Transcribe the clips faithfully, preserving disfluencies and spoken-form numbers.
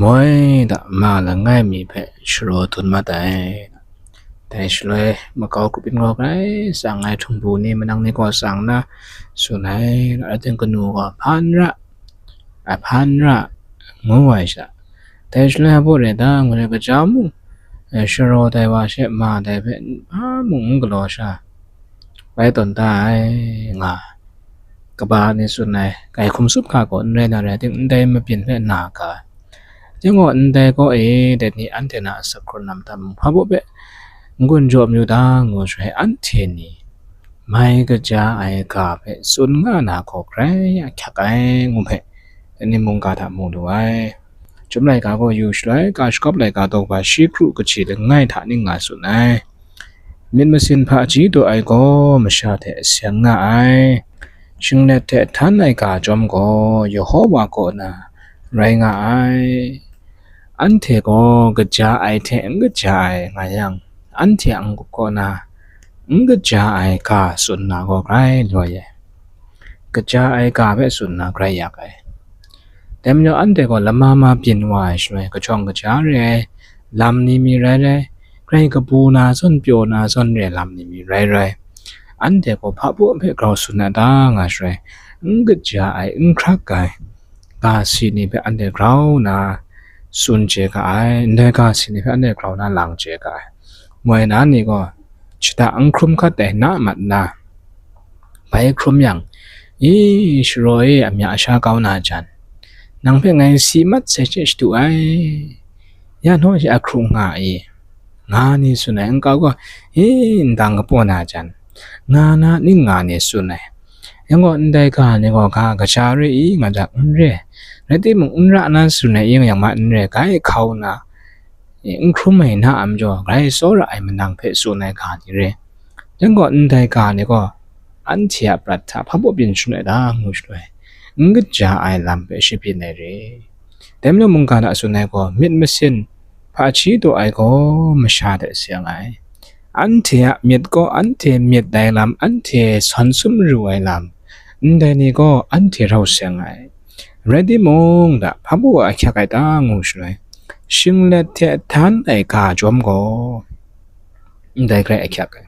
Moi da, ma langai mi hpe sharaw dun mat ai. Dai shaloi makau grup yin gaw grai tsang ai htumbu ni manang ni gaw tsang na tsun ai, rai tim kanu gaw hpan ra, a hpan ra ngu ai sha. Dai shaloi a baw re da ngu ai kaja mung, eh, sharaw dai wa she ma dai hpe hpa mung n galaw sha, bai tawn da ai nga, kaba ni tsun ai, kai hkum tsup hka gaw n rai na rai ting, ndai mabyin hpe na ga ai. Tinggaw ndai gaw e, dai ni anhte na asak hkrun lam hta mung hpa baw hpe n-gun jaw mayu ta ngu shaloi, anhte ni mai kaja ai ga hpe tsun nga na hkaw grai ahkyak ai ngu hpe, dai ni mungga hta mu lu ai. Chyum laika gaw yu shaloi, ga shagawp laika daw ba shi kru kaji langai hta ning nga tsun ai. Myit masin hpaji daw ai gaw masha hte seng nga ai. Shinglet hte htan ai ga chyawm gaw Yehowa kaw na rai nga ai. Anhte gaw kaja ai hte n kaja ai nga yang, anhte a n-gup kaw na n kaja ai ga tsun na gaw grai loi ai. Kaja ai ga hpe tsun na grai yak ai. Dai majaw anhte gaw lama ma byin wa ai shaloi, kajawng kaja re ai lam ni mi rai rai, grai kabu na zawn, pyaw na zawn re ai lam ni mi rai rai, anhte gaw hpa baw hpe grau tsun na ta nga shaloi, n kaja ai, n hkrak ai ga si ni hpe anhte grau na tsun chye ga ai, ndai ga si ni hpe anhte grau na lang chye ga ai. Moi na ni gaw shada n hkrum hkat ai na mat nna, bai hkrum yang, "I, sharaw e, amya sha kau na jan, nang hpe ngai si mat sai she shadu ai, ya naw shi ahkru nga i?" nga ni tsun ai. Nkau gaw, "I, ndang kapaw na jan, nga na ning?" nga ni tsun ai. Yang gaw, ndai ga ni gaw ga kaja re i nga jang, n re, rai timung, n ra na tsun ai, i nga yang ma n re, grai hkau na, n hkrum ai na a majaw, grai tsawra ai manang hpe tsun ai ga ni re. Yang gaw, ndai ga ni gaw anhte a prat hta hpa baw byin shangun ai ta ngu shaloi, n kaja ai lam hpe shi byin ai re. Dai majaw mungga hta tsun ai gaw, myit masin hpaji daw ai gaw masha hte seng ai. Anhte a myit gaw anhte myit ai lam, anhte sawn sumru ai lam, ndai ni gaw anhte rau seng ai. Rai timung, da hpa baw ahkyak ai ta ngu shaloi, shinglet hte htan ai ga chyawm gaw ndai grai ahkyak ai.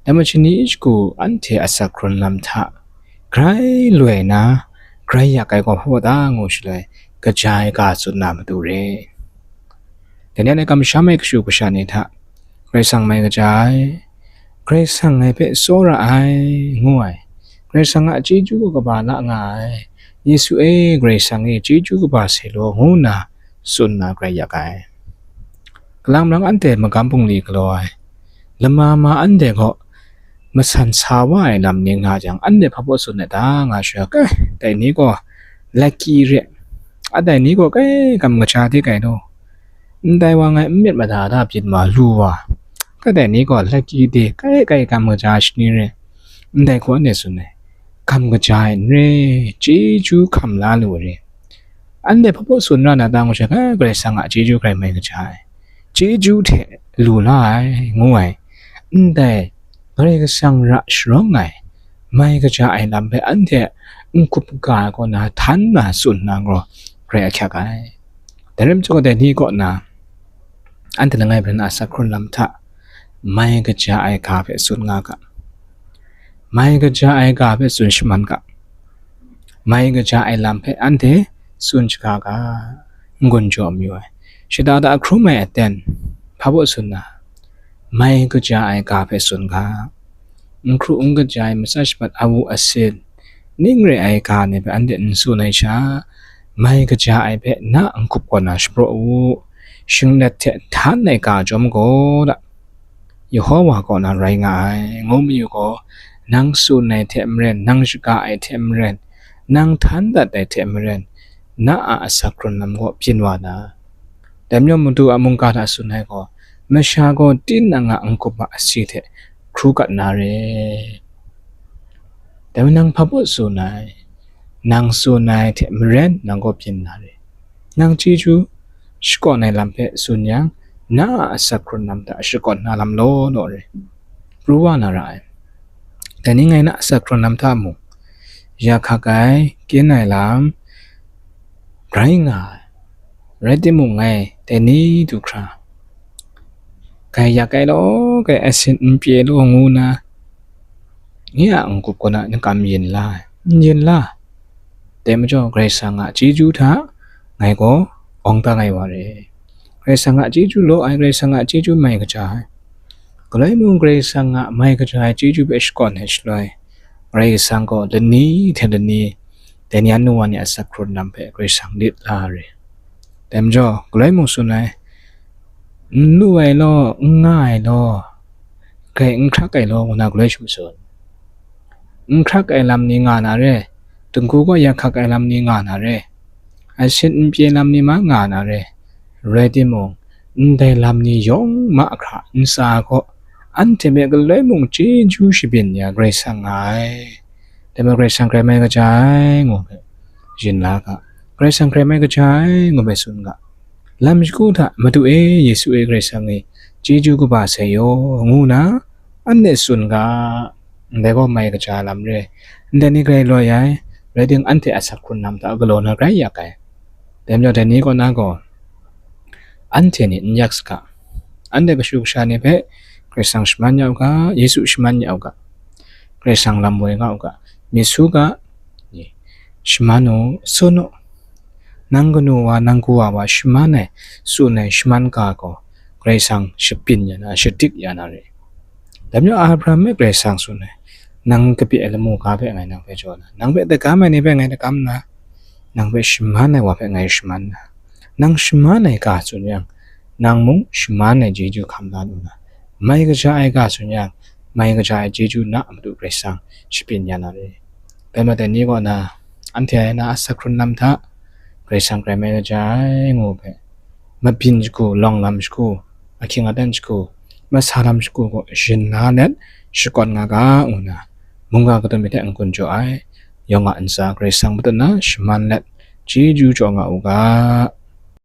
Dai majaw ni shagu anhte asak hkrun lam hta grai loi na, grai yak ai gaw hpaw ta ngu shaloi, kaja ai ga tsun na matu re. Dai ni a kamsham ai kashu kasha ni hta, Karai Kasang mai kaja ai, Karai Kasang ngai hpe tsawra ai, ngu ai, Karai Kasang a chyeju kaba la nga ai, Yesu e, Karai Kasang e, chyeju kaba sai law, ngu nna tsun na grai yak ai. Kalang marang anhte magam bungli galaw ai, lama ma anhte gaw masan sa wa ai lam ni nga jang, anhte hpa baw tsun ai ta nga shaloi, "Kai, dai ni gaw laiki re, a dai ni gaw kai kam kaja de kai law, ndai wa ngai n myit mada da byin wa lu wa, kai dai ni gaw laiki de, kai kai kam kaja shani re, ndai hku anhte tsun ai, kam kaja ai n re, chyeju hkam la lu re." Anhte hpa baw tsun ra na ta ngu shaloi, Karai Kasang a chyeju grai mai kaja ai, chyeju hte lu la ai, ngu ai, ndai Karai Kasang ra sharawng ai, mai kaja ai lam hpe anhte n-gup ga ai kaw na htan na tsun na gaw grai ahkyak ai. Dai rai majaw, dai ni kaw na anhte langai hpe na asak hkrun lam hta mai kaja ai ga hpe tsun nga ga, mai kaja ai ga hpe tsun shaman ga, mai kaja ai lam hpe anhte tsun shaga ga, n-gun jaw mayu ai. Shada da hkrum ai aten hpa baw tsun na, mai kaja ai ga hpe tsun ga, n hkru n kaja ai matsa shabat awu asin, ning re ai ga ni hpe anhte n tsun ai sha, mai kaja ai hpe na n-gup kaw na shapraw u. Shinglet hte htan ai ga chyawm gaw da, Yehowa kaw na rai nga ai, ngu mayu gaw, nang tsun ai hte maren, nang shaga ai hte maren, nang htan dat ai hte maren, na a asak hkrun lam gaw byin wa na. Dai majaw matu a mungga hta tsun ai gaw, masha gaw tinang a n-gup a asi hte hkru gat na re. Dai majaw nang hpa baw tsun ai, nang tsun ai hte maren nang gaw byin na re. Nang chyeju shakawn ai lam hpe tsun yang, na a asak hkrun lam hta shakawn na lam law law re, pru wa na ra ai. Dai ni ngai na asak hkrun lam hta mung, ya hkak ai, kyin ai lam rai nga ai. Rai timung ngai dai ni du hkra, grai yak ai law, grai asin n pye law ngu na, nye a n-gup kaw na n kam yin la, n yin la. Dai majaw, Karai Kasang a chyeju hta ngai gaw awng dang ai wa re. Karai Kasang a chyeju law ai, Karai Kasang a chyeju mai kaja ai. Galoi mung Karai Kasang a mai kaja ai chyeju hpe shakawn ai shaloi, Karai Kasang gaw lani hte lani dai ni a nu wa ni a asak hkrun lam hpe Karai Kasang lit la re. Dai majaw, galoi mung tsun ai, n lu ai law, n nga ai law, grai n hkrak ai law, ngu na galoi shu tsun. N hkrak ai lam ni nga na re, dinghku gaw yak hkak ai lam ni nga na re, asin n pye lam ni ma nga na re, rai timung, ndai lam ni yawng ma hkra ntsa gaw, anhte hpe galoi mung chyeju shabyin ya Karai Kasang nga ai. Dai majaw, Karai Kasang grai mai kaja ai, ngu hpe yin la ga, Karai Kasang grai mai kaja ai, ngu hpe tsun ga. Lam shagu hta, Madu e, Yesu e, Karai Kasang e, chyeju kaba sai yaw, ngu na, anhte tsun ga, ndai gaw mai kaja lam re, ndai ni grai loi ai, rai timung, anhte a asak hkrun lam hta galaw na grai yak ai. Dai majaw, dai ni kaw na gaw, anhte ni n yak saga, anhte kashu kasha ni hpe Karai Kasang shaman ya u ga, Yesu shaman ya u ga, Karai Kasang lam woi nga u ga, myit su ga, ni, shaman u, tsun u, nang kanu wa, nang kawa wa shaman ai, tsun ai, shaman ga gaw, Karai Kasang shabyin ya na, shadik ya na re. Dai majaw, Abraham hpe Karai Kasang tsun ai, nang kapye ai lamu ga hpe ngai nang hpe jaw na, nang hpe dagam ai ni hpe ngai dagam na, nang hpe shaman ai wa hpe ngai shaman na, nang shaman ai ga tsun yang, nang mung shaman ai chyeju hkam la lu na, mai kaja ai ga tsun yang, mai kaja ai chyeju na a matu Karai Kasang shabyin ya na re. Dai majaw, dai ni kaw na, anhte a na a asak hkrun lam hta, Karai Kasang grai mai kaja ai, ngu hpe, mabyin shagu, lawng lam shagu, ahkying aten shagu, masa lam shagu gaw yin la let shakawn nga ga, ngu na, mungga kadum myit hte n-gun jaw ai, yawng a ntsa Karai Kasang matut na shaman let, chyeju jaw nga u ga,